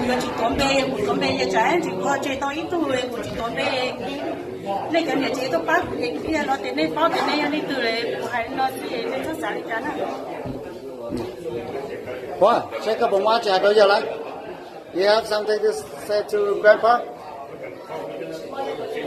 Yuav tsis tuav npe, kuv tuav npe ces tsam ntsis kuv ho tseg tau ib tug kuv tsis tuav npe. Nej cov niam tsev tuaj pab kuv ces kuv thiaj no tias nej paub tias nej yog leej twg li, kuv hais li no xwb nej txhob xav li cas na. Ua, seb koj puas muaj dab tsi hais rau yawg lawm? You have something to say to grandpa? Seb koj puas muaj dab tsi.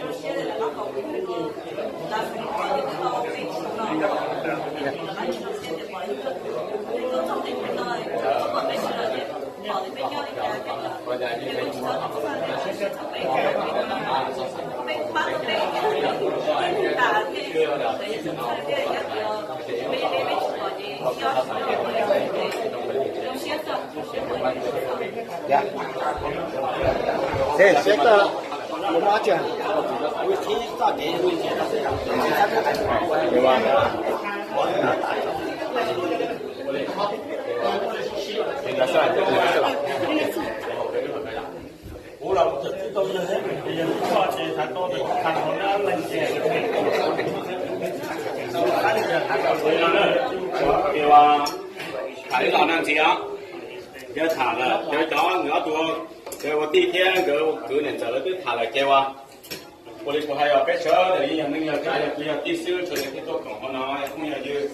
Tham ib los no ntxiv os. Yog tham lawm, yog cov nkawd ob tug, nkawd ua tij thiab nkawd ua kwv niam ntxawm lawv twb tham lawm ces ua, ua li kuv hais os, peb sawv daws yeej yog neej yog tsav, yog kwv yog tij xwb, sawv daws thiaj tuaj koom hauv no, yog phooj yog ywg.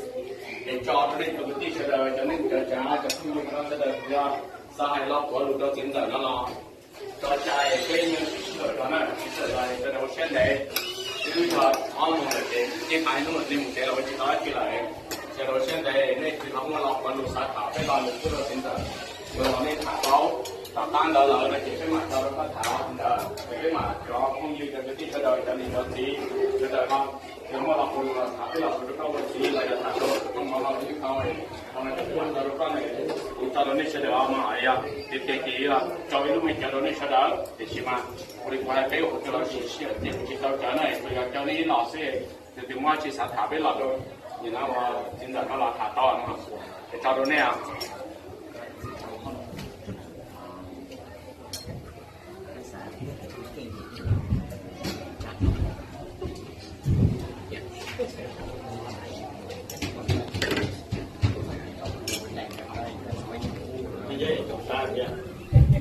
Es tso rau nej cov kwv tij sawv daws, cov neej cov tsav, cov phooj ywg sawv daws yog xav hais los quav lus rau txiv ntxawm no los tso cai, peb yeej sib tawm los na, sib tawm los sawv daws ua siab ntev. Twb yog ob moos lawm ces ib qho hnub nej mus tsev los ua tsis tau dab tsi lawm. Sawv daws ua siab ntev, nej tsis tau muaj los quav lus xav tham peb lo lus pub rau txiv ntxawm, los nej tham paub. Tom qab ntawd lawm no ces peb mam tso rau koj tham ntawd, ces peb mam cov phooj ywg cov kwv tij sawv daws cov niam cov txiv sawv daws no, yog muaj los quav lus los tham peb los quav rau koj ua txiv los yog tham rau koj mov los ib qho, qhov no ces peb mam tso rau koj ne. Kuv tso rau nej sawv daws os mas yog tiag tiag ces yog tso ib lub me cov rau nej sawv daws, tiam sis mas ua li kuv hais peb ua hauv cov los sis sij hawm tiag kuv tsis tau cov na, tsuas yog coj nej ib los xwb. Yog tias muaj dab tsi xav tham peb los rau nim no uas txiv ntxawm no los tham tau no, es tso rau nej.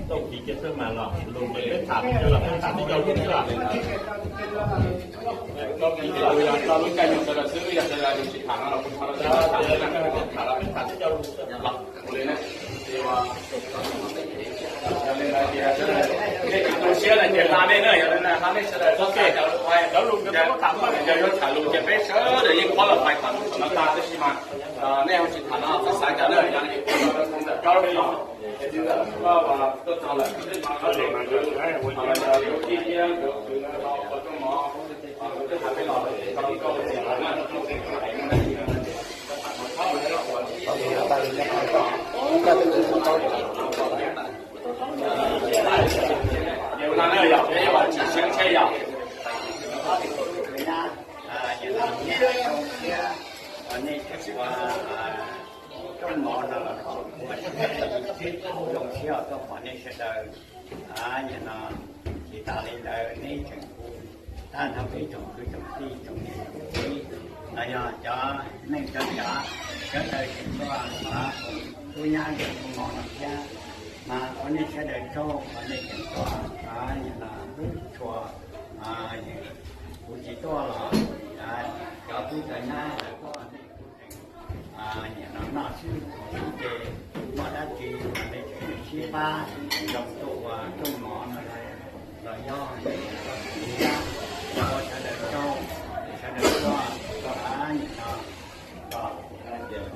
Tau kis kiag xwb mas los lus ces peb tham, yog los peb tham twb yog lus xwb. Yog lub caij nyoog sawv daws xwb, yog sawv daws tsis tham no los kuv tso rau sawv daws tham, tham los peb tham twb yog lus xwb. Ua li na, nej tsis tu siab no ces hla nej na, yog li na hla nej sawv daws txhob xav cov lus, cov lus nkawd txhob tham, yog yuav tham lus ces peb sawv daws yeej qhuab los pais tham lus no tag, tab sis mas nej ho tsis tham no txhob xav cov na, yog li txhob li los. Rooj mov no los kom ua zoo siab tuaj pom nej sawv daws. Nim no tsis tas li ntawd neb tseem hu tag nrho peb tsoom kwv tsoom tij tsoom niam tsoom txiv los yog cov neej cov tsav sawv daws tseem tuaj pub nyab nkawd rooj mov no thiab. Mas ua nej sawv daws tsaug uas nej tseem tuaj nim no pub tshua. Kuv tsis tuaj los cov tub cov nyab lawv tuaj nej kuj tseem nim no noj xwb, xwb ces muaj dab tsi los nej tseem sib pab zoo tuaj ua rooj mov no los yog ua sawv daws tsaug, sawv daws tuaj nim no kom lwm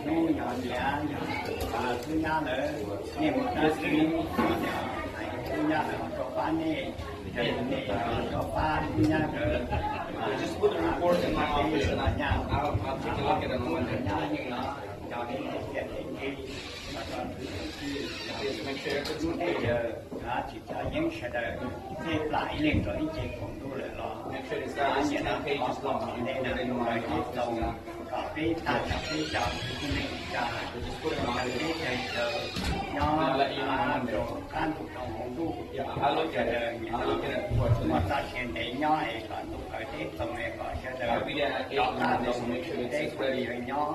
hnub yog niam yog tub nyab lawv, nej muaj dab tsi los yog hais tub nyab lawv ho tuaj pab nej, nej ho tuaj pab tub nyab lawv. Nyab no cov neeg thiaj li ntej yawg tsis cov yeeb sawv daws tej plam ib leeg rau ib ce kaum ntuj lawm los nim no peb los tom ntej no mus lawv ib txoos kom peb tag nrho peb cov kwv tij neej tsa, peb cov yawg nyob rau qab ntuj rau hauv ntuj, sawv daws nim no muaj txoj sia ntev nyob es kom ntuj qhawv teb txoos es kom sawv daws rov qab rau mus ntuj teb kom yawg nyob.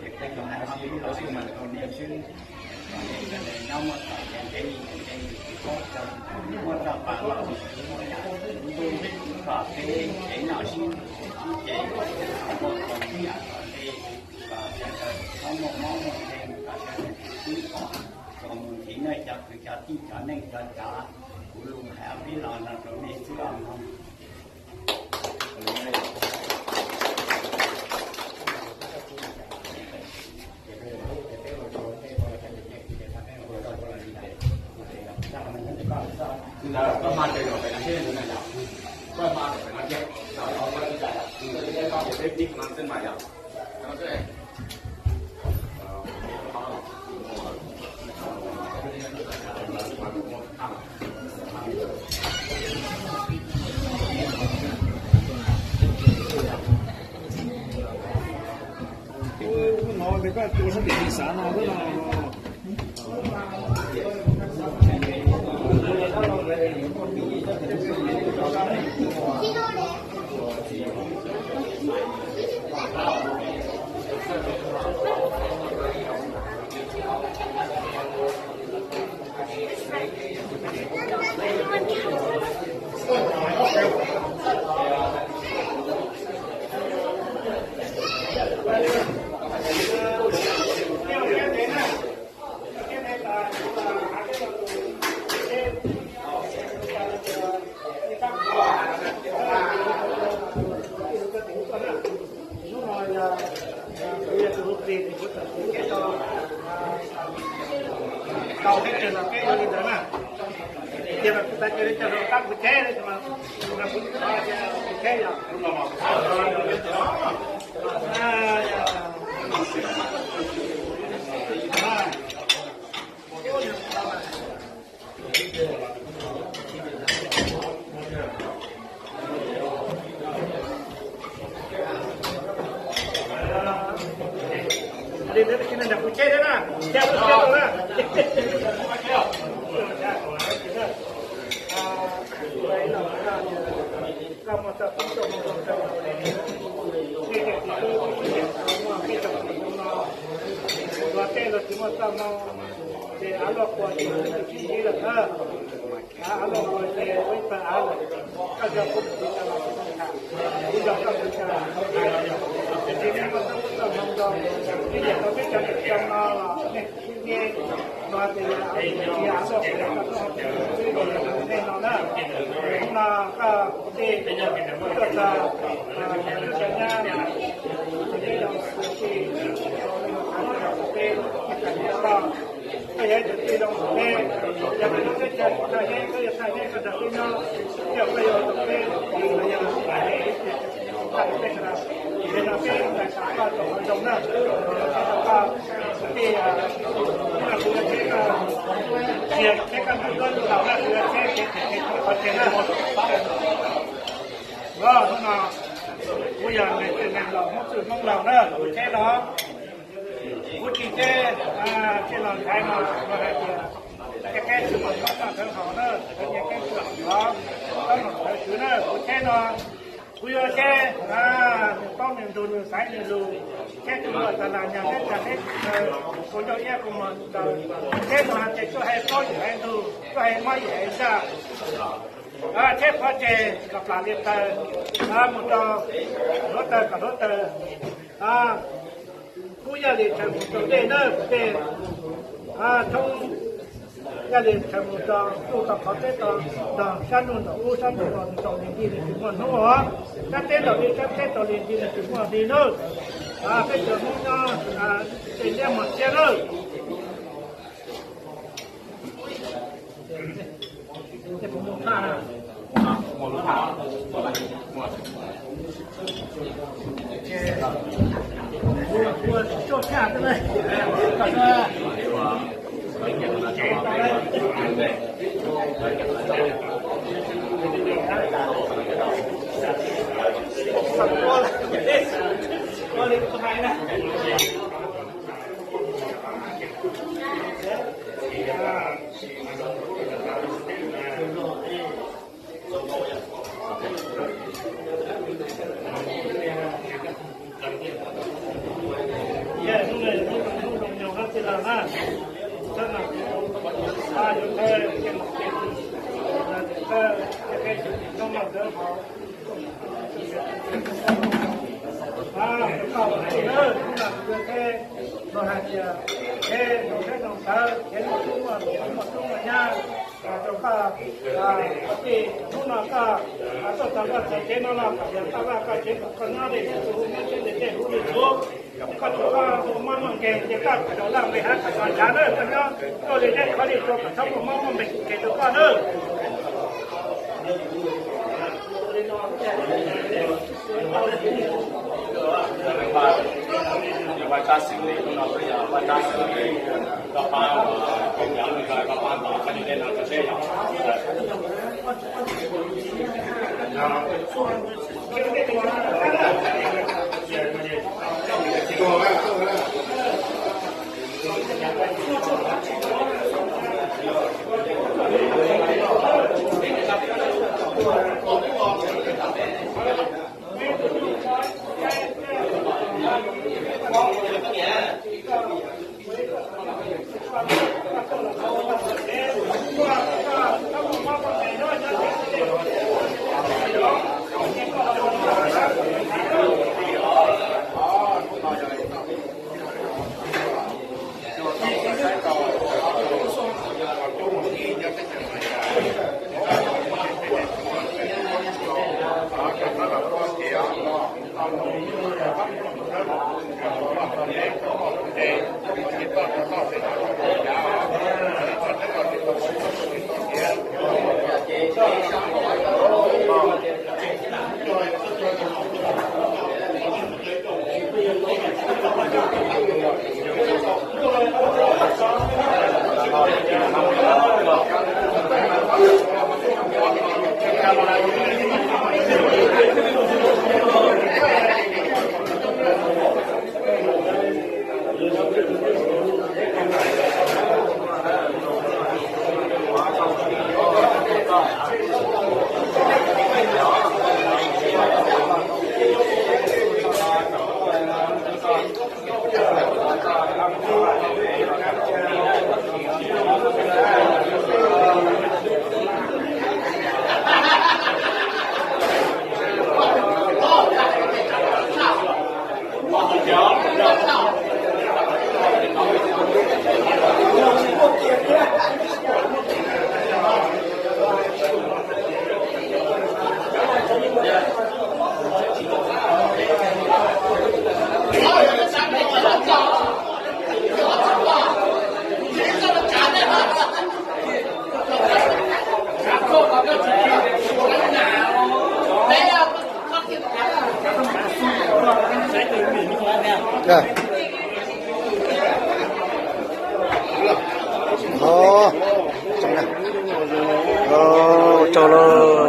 Ces kuv cov hais ua si lub lawv xwb mas rau nej xwb. Nyob muaj txoj kev ntev li ntev li tsis paub, muaj txoj pas los tsis muaj yam ntuj kom peb kev noj sib sib ces, muaj txoj kev yam kom li, kom sawv daws txhob muaj mob muaj nkeeg, kom sawv daws tsis sib pom, kom mus nrhiav nej cov kwv cov tij cov neej cov tsav. Kuv lus hais ob peb los no rau nej xwb os. Ub, no ntes koj tua sab tim xav no xwb no. Hnub no yog kuv yog tus hu plig, kuv txawm kuv thiaj tau tau teb tseg los peb yog li ntawd na. Tias mas kuv xav cia li coj los qab kuv cheb li mas, kuv cheb yog Li ntawd kuv cheb thiab na, thiab kuv cheb rau na. Koj muaj txoj koob txoj moo zoo rau nej cov txiv tub tub tij muaj peb caug xyoo no, luag tej luag tsis muaj txoj moo, ces av luaj quas ces sib ntsib lawm na. Av luaj quas ces ua ib pawg av lawm, koj yog kuv tus txiv tau los kuv tham, kuv yog koj tus txiv tau los kuv tham. Ces nej muaj txoj koob txoj moo zoo, nej nyiam tau peb cov niam txiv no los nej sib ntsib, luag tias av luaj quas los koj txhob hais tias nej no na. Hnub no koj kuv tij tuaj txog, tuaj txog nyab, koj yog ib tug tij zoo rau peb, koj yog ib tug tij zoo rau peb, yog peb lub teb chaws tsis thaj yeeb, koj yuav thaj yeeb koj nrog peb nyob, thiab koj yuav ua rau peb, yog thaj yeeb, ces no peb tais xav koj tau qhov zoo na, peb tau koj tij, kuv yuav teb koj, txias teb koj ntuj duab ntuj laus na, kuv yuav teb kev phem kev phem qhov tsev na. Hnub no kuv yog neeg twg neeg laus Hmoob txwj Hmoob laus na, kuv teb no, kuv tsis teb, tij laug Nchaiv no, no hais tias, ces qeb tsis muaj txoj koob txoj haum na, qeb tsis muaj txoj koob txoj haum na, kuv teb no, kuv yuav teb nws paub nws ntug nws xaiv nws lus, teb tus luaj tas las nyag teb tag teb, kuv ncauj iab kuv mos ntawd, teb no hais tias tsuas hais paub yus haiv ntug, tsuas hais mob yus haiv zaj, teb qhov tseg kom plam li taws, mus rau hluav taws kom hluav taws. Kuj yog li tshawm mus rau dej na, dej thoob, yog li tshawm mus rau ntuj tau qhov teb tau, nrog sab ntuj ntaus ub sab ntuj los tau li nti li tsis muaj hnub os, sab teb tau li sab teb tau li nti li tsis muaj hli na. Peb cov Hmoob nyob tej ntiab mos txiab na. Los hais tias, e, noo teb noo tawv, kev muaj tub muaj nyab, rau koj, koj tij, hnub no koj tuaj txog koj txhais kev no los kom yog koj vaj koj tsev kom koj nyob li tus hu nyob tsev ntes tej huv li tsuv, koj tsuas koj hu mob muaj nkeeg ces koj kom laj nqis hav kom txog ntshav na, koj nyob tuaj li deb qhov li tsuas kom txhob muaj mob muaj nkeeg rau koj na. Ua tsaug lauj.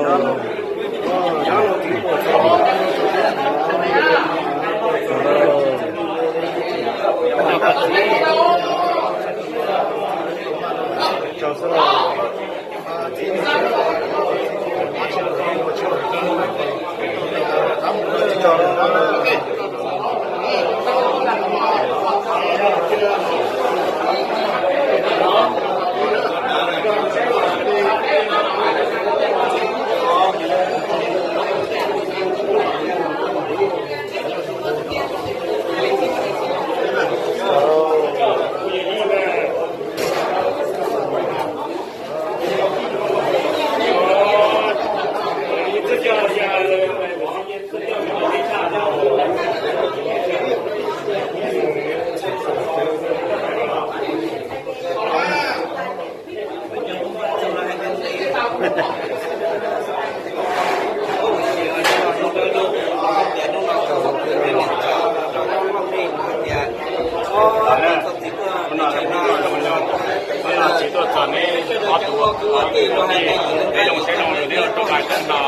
Txiv tuaj txog neb ob tug, neb zoo siab zoo, neb rov qab tawm no,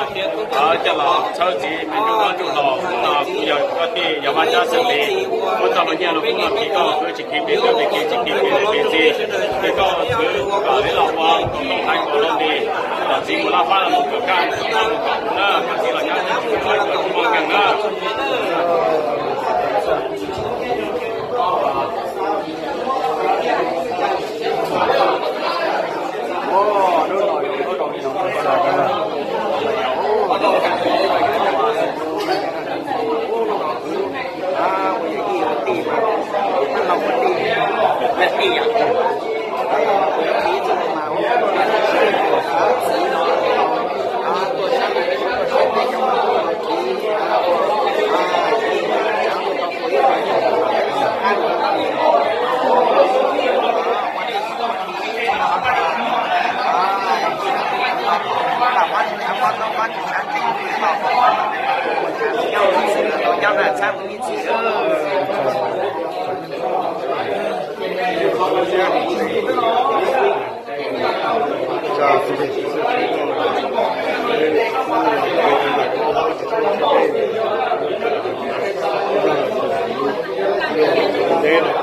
coj los txhawb txiv me ntsuj ntsuj los, hnub no kuj yog koj tij yog Vaj Tsab xeem Lis, muab txoj hlua nyiaj hlua kub no khi koj, kuv tsis khi pes tsawg pes kiv, tsis khi pes lej pes txi, ces koj khwv kom neb los ua kom tau hais kom los nti, kom txiv mus laj fab los mus kom kaj, kom kuv na, kom txiv los nyab tsis muaj nkeeg na. Peb